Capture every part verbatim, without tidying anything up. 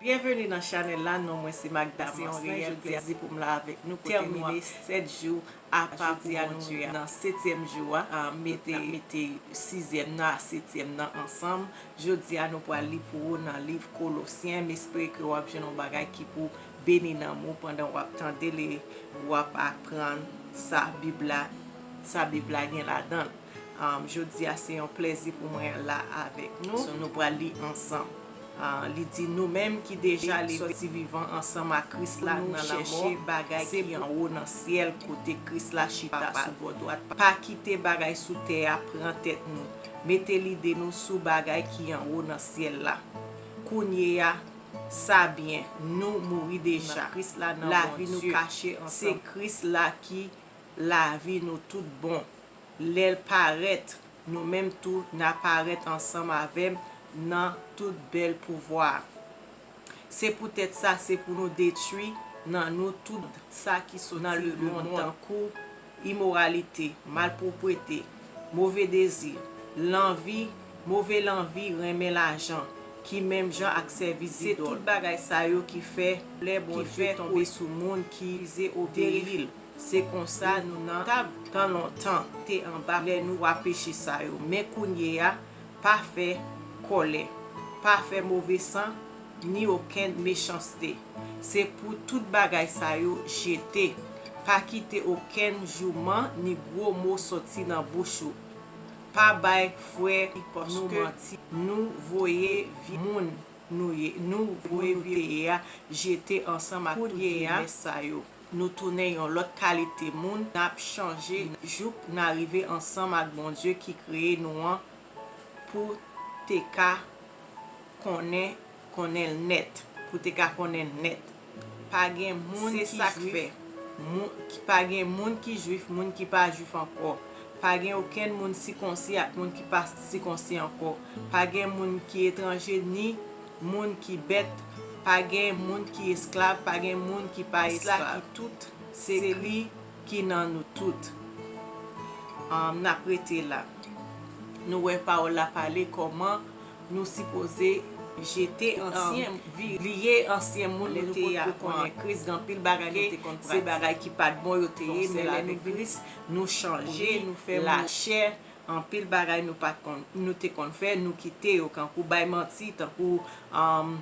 Byenveni nan chanèl la, non mwen se Magda Marcelin. Jodi a se yon reyèl plèzi pou m la avèk nou kote nou ap tèmine sèt jou apa pou Bondye a. Nan setyèm jou a, mete, mete sizyèm nan a setyèm nan ansanm. Jodi a nou pral li pou ou nan liv Kolosyen. M espere ke w ap jwenn yon bagay ki pou beni nanm ou pandan w ap tande li, w ap aprann sa Bib la, sa Bib la gen ladan l. Um, jodi a se yon plèzi pou mwen la avèk nou. So, nou pral li ansanm. Ah, li di, nou menm ki deja leve sòti vivan ansanm ak Kris la nan lanmò, se bagay ki anwo nan syèl kote Kris la chita sou bò dwat. Pa kite bagay sou tè a pran tèt nou. Mete lide nou sou bagay ki anwo nan syèl la. Kounye a, sa byen, nou mouri deja. Kris la nan Bondye. Lavi nou kache ansanm. Se Kris la ki lavi nou tout bon. Lè l parèt, nou menm tou n a parèt ansanm avè m nan tout bèl pouvwa a. Se poutèt sa, se pou nou detwi nan nou tout sa ki soti nan lemonn, tankou imoralite, malpwoprete, move dezi, lanvi, move lanvi, renmen lajan, ki menm jan ak sèvis zidòl. Se tout bagay sa yo ki fè kòlè Bondye tonbe sou moun ki refize obeyi l. Se konsa nou nan tab tan lontan te anba pouvwa peche sa yo. Men kounye a, pa fè kòlè, pa fè move san, ni okenn mechanste. Se pou tout bagay sa yo jete. Pa kite okenn jouman ni gwo mo sòti nan bouch ou. Pa bay frè nou manti. Nou voye vi moun nou ye, nou voye vi nou te ye a jete ansanm ak tout vye mès sa yo. Nou tounen yon lòt kalite moun, n ap chanje jouk n a rive ansanm ak Bondye ki kreye nou an pou te ka konnen, konnen l nèt, pou te ka konnen l nèt. Pa gen moun ki jwif, moun, pa gen moun ki jwif, moun ki pa jwif ankò. Pa gen okenn moun sikonsi ak moun ki pa sikonsi ankò. Pa gen moun ki etranje ni moun ki bèt. Pa gen moun ki esklav, pa gen moun ki pa esklav. Kris la ki tout, se li ki nan nou tout. Ann, n ap rete la. Nou wè pawòl la pale kòman nou sipoze jete ansyen vi, bliye ansyen moun nou te ye a. Lè nou potko konnen Kris, gen anpil bagay nou te konn pratike, se bagay ki pa t bon yo te ye, men lè nou vin Kris, nou chanje, nou fè moun lachè, anpil bagay nou pa t konn, nou te konn fè, nou kite yo, kankou bay manti, tankou, um,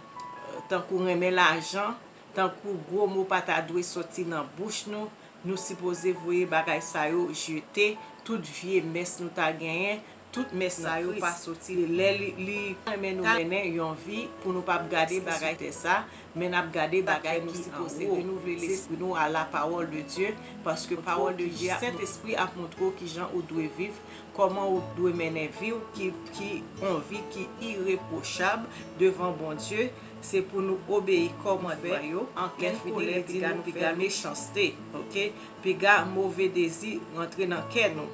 tankou renmen lajan, tankou gwo mo pa ta dwe soti nan bouch nou, nou sipoze voye bagay sa yo jete, tout vye mès nou ta genyen, tout mès sa yo pa soti. Lè li, li renmen nou mennen yon vi pou nou p ap gade bagay sou tè sa, men n ap gade bagay ki anwo. Renouvle lespri nou à la parole de Dieu, paske pawòl de Dye a, Sentespri ap montre w kijan ou dwe viv, kòman ou dwe mennen vi w, ki, ki yon vi ki irepwochab devan Bondye. Se pou nou obeyi kòmandman yo. Ankenn kòlè, piga nou fè mechanste, oke? Piga move dezi rantre nan kè nou.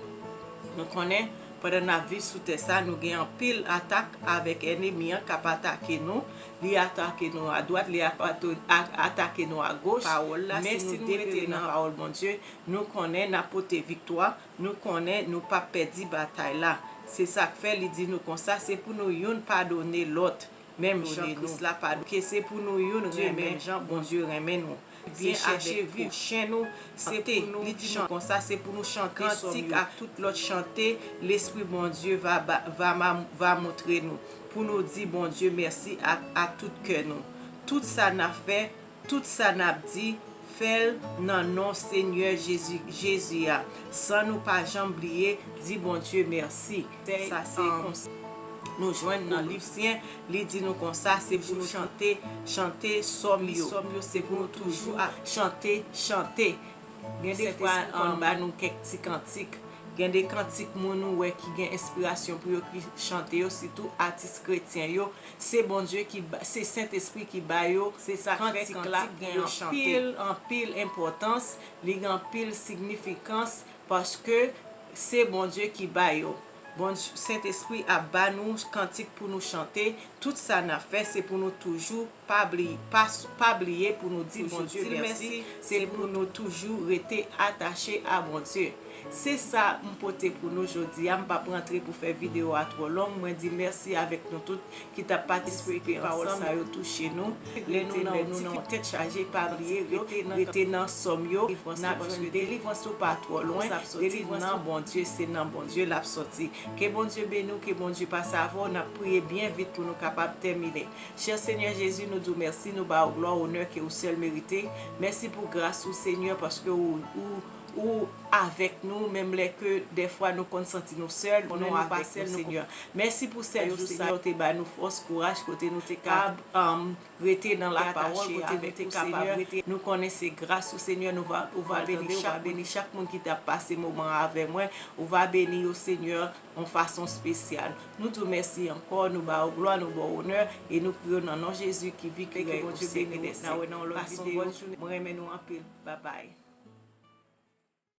Nou konnen, pandan n ap viv sou tè sa, nou gen anpil atak avèk ènmi an k ap atake nou. Li atake nou adwat, li ap ato-, a-, atake nou agoch. Pawòl la, men si nou rete nan pawòl Bondye, nou konnen n ap pote viktwa, nou konnen nou p ap pèdi batay la. Se sa k fè li di nou konsa, se pou nou youn padone lòt. Menm jan Kris la padone. Ke se pou nou youn renmen menm jan Bondye renmen nou. Byen avèk pwochen nou. Se pou nou di nou konsa, se pou nou chante kantik ak tout lòt chante Lespri Bondye va, va, va, va montre nou. Pou nou di Bondye mèsi ak, ak tout kè nou. Tout sa n ap fè, tout sa n ap di, fè l nan non Senyè Jezi, Jezi a, san nou pa janm bliye di Bondye mèsi. Sa se konsa nou jwenn nan liv syen, li di nou konsa, se pou nou chante, chante sòm yo. Se pou nou toujou ap chante, chante. Gen de fwa, Sentespri konn ba nou kèk ti kantik. Gen de kantik moun ou wè ki gen enspirasyon pou yo ki chante yo, sitou atis kretyen yo. Se Bondye ki ba, se Sentespri ki ba yo. Se sa k fè kantik la gen anpil, anpil enpòtans, li gen anpil signifikans, paske se Bondye ki ba yo. Bondye, Sentespri ap ba nou kantik pou nou chante. Tout sa n ap fè, se pou nou toujou pa bliye, pa, pa bliye pou nou di Bondye mèsi. Se pou nou toujou rete atache a Bondye. Se sa m pote pou nou jodi a. M p ap rantre pou fè videyo a twò long. Mwen di mèsi avèk nou tout ki t ap patisipe ansanm. Pawòl sa yo touche nou. Lè nou nan, nou nan tèt chaje, pa bliye, rete nan, rete nan sòm yo. N ap jwenn delivrans yo pa twò lwen. Delivrans nan Bondye, se nan Bondye l ap sòti. Ke Bondye beni w, ke Bondye pase avè w. N ap priye byen vit pou nou kapab tèmine. Chè Senyè Jezi, nou di w mèsi, nou ba w glwa, onè ke ou sèl merite. Mèsi pou gras ou, Senyè, paske ou, ou, ou avèk nou, menm lè ke dèfwa nou konn santi nou sèl, konnen nou pa sèl, Senyè. Mèsi pou sèt jou sa yo te ba nou fòs, kouraj, kote nou te ka, um, rete nan lapawòl, kote nou te kapab rete. Nou konnen se gras ou, Senyè, nou va, ou va beni chak, beni chak moun ki t ap pase moman an avè mwen. Ou va beni yo, Senyè, yon fason espesyal. Nou di w mèsi ankò, nou ba w glwa, nou ba w onè, e nou priye w nan non Jezi ki viv, ki rèy, ou Sèk Etènèl. N a wè nan yon lòt videyo. Pase yon bòn jounen. Mwen renmen nou anpil. Babay.